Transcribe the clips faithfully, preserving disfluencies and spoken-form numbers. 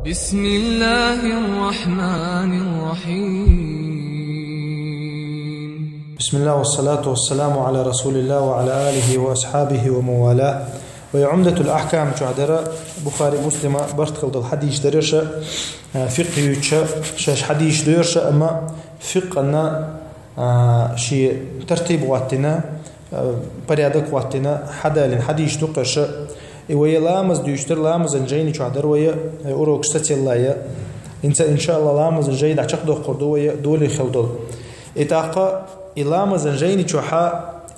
بسم الله الرحمن الرحيم. بسم الله والصلاة والسلام على رسول الله وعلى آله وأصحابه ومن والاه. Вай Умдатул Ахкам чу дара, Бухари, Муслима барт хилдал хьадис дараша, а, фикъхӀ юча, шаш хьадис дараша, амма фикъхӀана, а, ши тартиб гӀоттина, а, порядок гӀоттина, хьадалин хьадис дукхаша. И вай ламаз дуьйштар, ламазан жайни чу дар вай, э, урок сацеллая. Инца, иншаалла, ламазан жай дӀачакхдоккхур ду вай, доли хилдол. И тӀаккха и ламазан жайни чу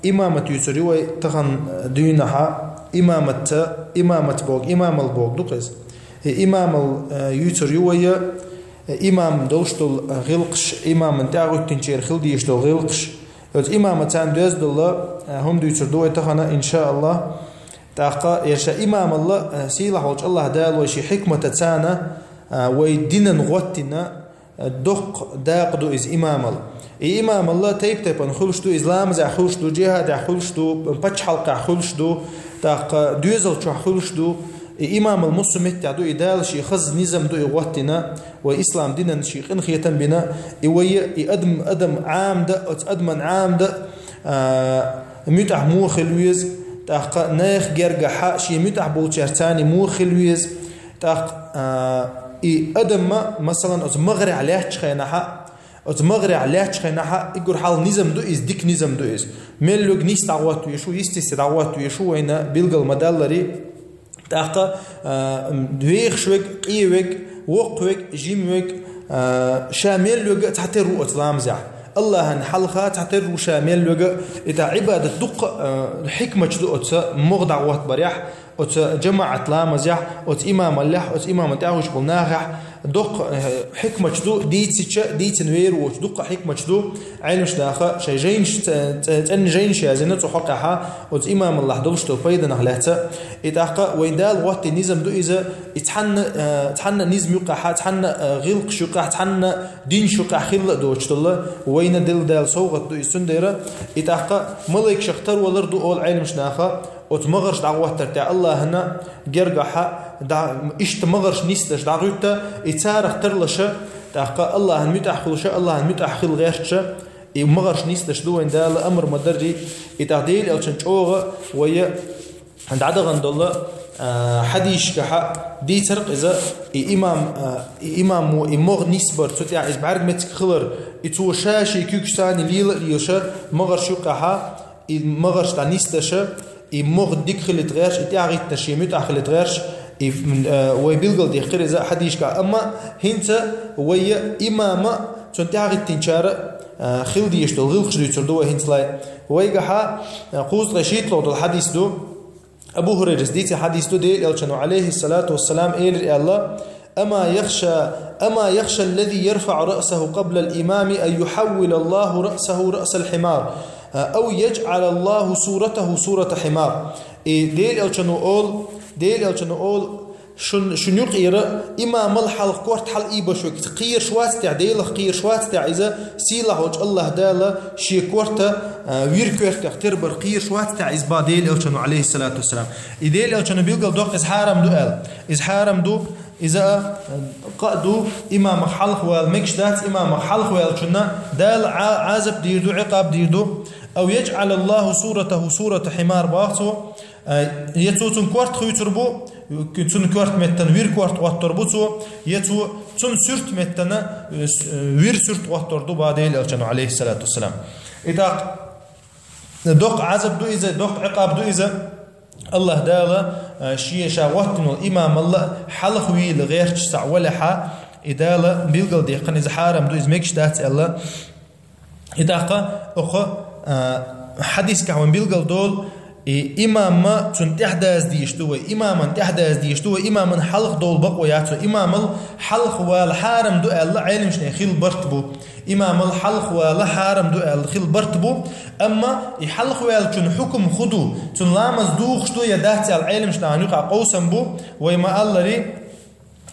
имамат юцур ю вай тахан дуьйна хьа, имаматта, имамат бог, имамал бог ду кхез. И имамал, э, юцур ю вай, э, имам долуш дол, э, гӀилкхаш, имаман тӀагӀуттинчера хила дийш дол гӀилкхаш. Оцу имамат царна доьзна дола, э, хӀума дуьйцур ду вай тахана, иншаалла. ТӀаккха ерша имамалла, э, сийлахь волчу Аллах Дала вай ши хьикмата царна, э, вай динан гӀоттина, доккха дакъа ду иза имамал. И имамалла тайп-тайпана хуьлуш ду, иза ламазехь хуьлуш ду, джихадехь хуьлуш ду, пачхьалкхехь хуьлуш ду, тӀаккха доьзал чохь хуьлуш ду. И имамал муссу меттехь ду, и Дала ши хаза низам ду и гӀоттина, вай ислам динан ши къинхетам бина, и вай, и адам, адам Ӏамда, оцу адаман Ӏамда, а, муьтӀахь муха хила веза, тӀаккха нехан гергахьа шен муьтӀахь болчаьрца царна муха хила веза, тӀаккха, а, и адамма, масалан, оцу магӀарехь лаьттачу хенахьа, оцу магӀарехь лаьттачу хенахьа, и гур хьал низам ду иза, дика низам ду иза. Мел луьга нийса дӀагӀоттавеш ву, йистисси дӀагӀоттавеш ву вайна билгал ма-даллари. ТӀаккха, а, вехаш вег, къе вег, воккха вег, жима вег, а, ша мел луьга цхьатера ву оцу ламазехь. Аллахьан хьалха цхьатера ву ша мел луьга, и тӀа Ӏибадат дуккха, а, хьикмачу ду оцу магӀа дӀагӀоттабарехь, оцу жамаӀат ламазехь, оцу имамаллехь, оцу имаман тӀаьхьуьш болу нахехь, доккха, э, хьикмачу ду, дийцича, дийцина вер воцу, дуккха хьикмачу ду, Ӏелмаш даха шайн жайнаш, ц-, ц-, цӀенна жайнаш язйина цу хьокъехьа, оцу имамаллахь долуш долу пайданах лаьцна. И тӀаккха вайн Дала гӀоттий низам ду иза, и цхьанна, э, цхьанна низам юккъехьа, цхьанна, э, гӀилкхаш юккъехь, цхьанна динаш юккъехь хилла а доцуш долла, вайна делла Дала совгӀат ду иза цундела. И тӀаккха малайкашах тарвалар ду олу Ӏелмаш наха, оцу магӀарш дӀагӀоттар тӀе Аллахьана гергахьа, дӀа-, иштта магӀарш нисдаш дӀагӀуьтта, и царах тарлаша, тӀаккха Аллахьан муьтӀахь хуьлуша, Аллахьан муьтӀахь хила гӀерташа, и магӀарш нисдаш ду вайн Дала амр ма-дарри, и тӀаккха Дела элчан чӀогӀа вай дӀадахана долу, а, хьадисашкахьа дийцар-кх иза, и имам, а, и имамо и могӀа нисбар, цу тӀехь иза бӀаьрг меттиг хилар, и цо ша шен куьйгаш царна лела а лелаша, магӀарш юккъехьа, и магӀарш дӀанисдаша, и могӀа дика хилийта гӀерташ, и тӀаьхьагӀиттинарш шен муьтӀахь хилийта гӀерташ, и, э, вай билгалдехкира иза хьадисашкахь. Амма хӀинца вай имама цунна тӀаьхьагӀиттинчара, э, хила дезаш долу гӀилкхаш дуьйцур ду вай хӀинца лай. Вайгахьа, э, кхузткъе шийтталгӀа долу хьадис ду. Абу ХӀурайрас дийцина хьадис ду, Дела элчано, алейхиссалату вассалам, элира аьлла: «أما يخشى، أما يخشى الذي يرفع رأسه قبل الإمام أن يحول الله رأسه رأس الحمار، أو يجعل الله صورته صورة حمار». И Дела элчано олу, Дела элчано олу, шун, шун юкъера имамал хьалха корта хьала ийбаш верг кхераш вац тӀехь, Делах кхераш вац тӀехь иза, сийлахь волчу Аллах Дала шен корта, а, вир коьртех тера бар кхераш вац тӀехь иза, бах Дела элчано, алейхиссалату вассалам. И Дела элчано билгал доккху иза хьарам ду аьлла. Иза хьарам ду, иза а, къа а ду, имамах хьалха вала мегаш дац, имамах хьалха ваьллачунна Дала Ӏа-, Ӏазап дийр ду, Ӏикъаб дийр ду. «أو يجعل الله صورته صورة حمار», бах цо, а, я цо цунна корта хуьйцур бу, цунна корта меттана вир корта гӀоттур бу цо, я цо цунна суьрт меттана, э, с-, э, вир суьрт гӀоттур ду, бах Дела элчано, алейхиссалату вассалам. И тӀаккха доккха Ӏазап ду иза, доккха Ӏикъаб ду иза. Аллах Дала, а, шен ша гӀоттина волу имамалла хьалха вийла гӀерташ схьа валехьа, и Дала билгалдехкана иза хьарам ду, иза мегаш дац аьлла. И тӀаккха оха, а, хьадискахь вайн билгал долу, и имамма цунна тӀаьхьадаза дийш ду вай, имаман тӀаьхьадаза дийш ду вай, имаман хьалха довла бакъо яц вай, имамал хьалха вала хьарам ду аьлла, Ӏеламашна хила барт бу. Имамал хьалха вала хьарам ду аьлла хила барт бу, амма и хьалха ваьллачун хьукум хӀун ду, цунна ламаз духуш ду я дац аьлла Ӏеламашна юкъахь къовсам бу, вай ма-аллари.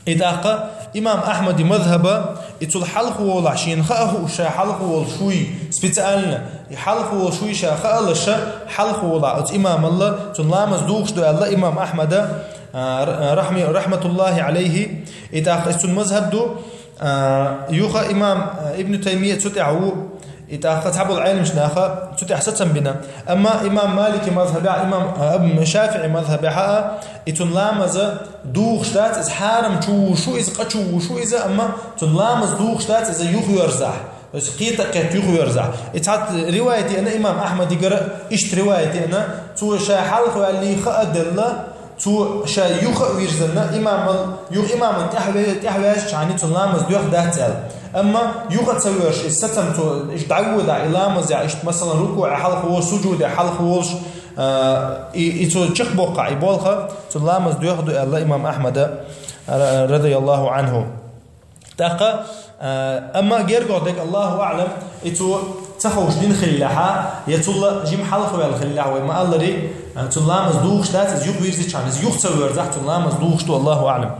И тӀаккха имам Ахьмади мазхӀаба, и цул хьалха волахь шена хаа хууш, ша хьалха волуш вуй, специально, и хьалха волуш вуй ша хаалаша, хьалха волахь оцу имамалла, цунна ламаз духуш ду аьлла имам Ахьмада, А, р-, рахми-, рахматуллахи алейхи, и тӀаккха цун мазхаб ду, а, юха имам, а, Ибн Таймия цу тӀехь ву, и тӀаккха цхьаболу Ӏеламнаха цу тӀехь сацам бина. Амма имам Малики мазхабехь, имам, а, Аб-, ШафиӀи мазхабехь а, и цун ламаза духуш дац, иза хьарам чу вуш ву иза, къа чу вуш ву иза, амма цун ламаз духуш дац, иза юхаверзахь. То есть кхета а кхетта юхаверзахь. И цхьа ривайт еана имам Ахьмадигара, иштта ривайт еана, цо ша хьалха ваьллий хаа делла, цо ша юха а вирзина, имамал, юха имаман тӀаьхьаве-, тӀаьхьаваьжча хьани цун ламаз доьхна дац аьлла. Амма юха ца воьрзуш, и сацам цо, иштта дӀавода, и ламазехь, иштта, масалан, рукуӀехь хьалха волуш, сужудехь хьалха волуш, а, и, и цо чекхбоккхахь, и болх, цун ламаз доьхна ду аьлла имам Ахьмада, ра-, радияллаху анху. ТӀаккха, а, амма гергахь дерг, Аллаху аӀлам, и цо ца ховш дина хиллехьа, я цул а жима хьалха ваьлла хиллехь, вай ма-аллара, а, цун ламаз духуш дац, иза юха вирзича хьани, иза юха ца воьрзахь, цун ламаз духуш ду, Аллаху аӀлам.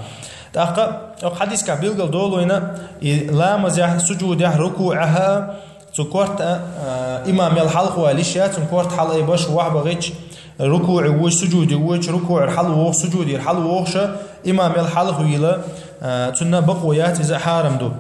ТӀаккха, оцу хьадисехь билгал долийна, и ламазехь, сужудехь, рукуӀехь а, цу корта, а, имам ял хьалха валийша, цун корта хьалаайбеш, вахьа бахийташ, рукуӀе воьдуш, сужуде воьдуш, рукуӀера хьалавогӀуш, сужудера хьалавогӀуш, имам ял хьалха вийла, а, цунна бакъо яц, иза хьарам ду.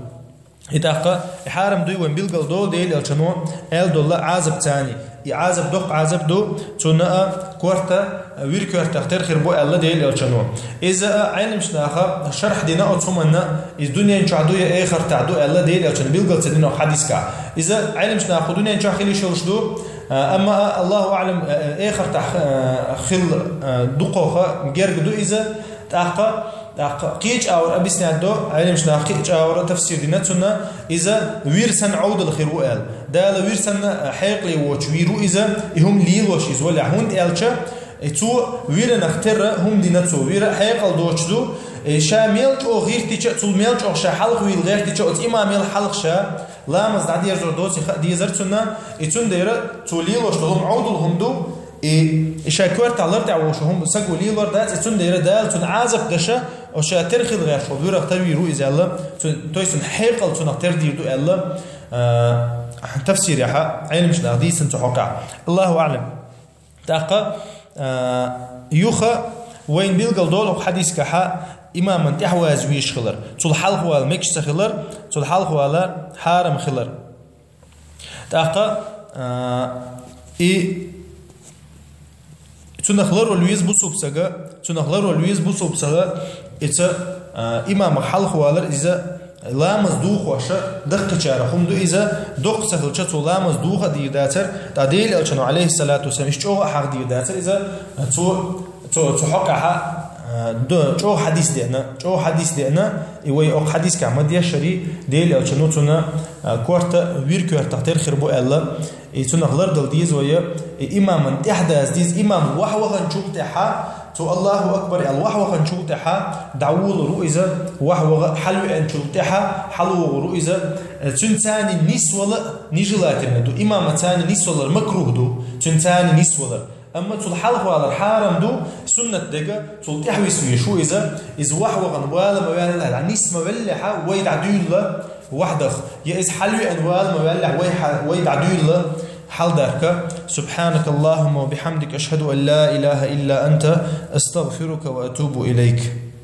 И тӀаккха, и хьарам дуй вайн билгал долу Делан Элчано аьлла долу Ӏазап царний. И Ӏазап доккха Ӏазап ду, цунна а корта, а, вир коьртах тера хир бу аьлла Делан Элчано. Иза а Ӏеламнаха шарх дина оцу хӀуманна, иза дуьнен чохь ду я эхартахь ду аьлла Делан Элчано билгал ца дина оцу хьадисехь. Иза Ӏеламнаха кху дуьнен чохь хила йиш йолуш ду, а, амма а, Аллаху аӀлам, а, эхартахь, а, хила, а, дукхаха герга ду иза, тӀаккха, тӀаккха кхечу агӀор объяснять до, Ӏеламнаха кхечу агӀор тафсир дина цунна, иза вир санна Ӏовдал хир ву аьлла. Дала вир санна хьекъале воцуш вийр ву иза, и хӀума лелош иза валахь, хӀунда аьлча, и цо виранах терра хӀума дина цо, вира хьекъал доцуш ду, и ша мел чӀогӀа гӀиртича а, цул мел чӀогӀа ша хьалха вийла гӀертича а, оцу имам ял хьалха ша ламаз дӀадерзор доций хаа дезара цунна, и цундела цо лелош долу хӀума Ӏовдал хӀума ду, и, и ша коьртахь лар тӀехь волуш хӀума саго лелор дац, и цундела Дала цунна Ӏазап деш, оцу ша тера хила гӀерташ волу вирах тера вийр ву иза аьлла, цу-, то есть цунна хьекъал цунах тера дийр ду аьлла, а, тафсирехь Ӏеламнаха дийцина цу хьокъехь. Аллаху аӀлам. ТӀаккха, а, юха вайн билгал долу хьадисехь имаман тӀаьхьаваза везаш хилар, цул хьалха вала мегаш ца хилар, цул хьалха вала хьарам хилар. ТӀаккха, а, и цунах ларвала веза бусулба сага, цунах ларвала веза бусулба сага, иза, а, имамах хьалха валар, иза ламаз духоша даккхачарах хӀума ду иза, доккха ца хилча, цо ламаз духа а дийр дацара, ткъа Делан Элчано, алейхиссалату вассалам, иштта чӀогӀа а хьахдийр дацара иза, цо, цо, цу хьокъехь, а, ду-, чӀогӀа хьадис деана, чӀогӀа хьадис деана, и вай окху хьадисехь ма-дешшара, Делан Элчано цунна, а, корта вир коьртах тера хир бу аьлла, и цунах лардала деза вай, и имаман тӀаьхьадаза деза, имам вахьа ваханчул тӀаьхьа, цо Аллаху акбар аьлла вахьа ваханчул тӀаьхьа, дӀаволалур ву иза, вахьа ваха хьалавеанчул тӀаьхьа, хьалавогӀур ву иза, цуьнан царний нисвала нежелательно ду, имаман царний нисвалар макрух ду, цуьнан царний нисвалар. Амма цул хьалха валар хьарам ду, суннат дерг цул тӀаьхьа висвеш ву иза, иза вахьа вахана вала ма ваьллехь, дӀа нис ма веллехьа, вай дӀадуьйла вахьдах, я иза хьалавеана вала ма ваьллехь, вай хьа-, вай дӀадуьйла хьалдарка. سبحانك اللهم وبحمدك، أشهد أن لا إله إلا أنت، أستغفرك وأتوب إليك.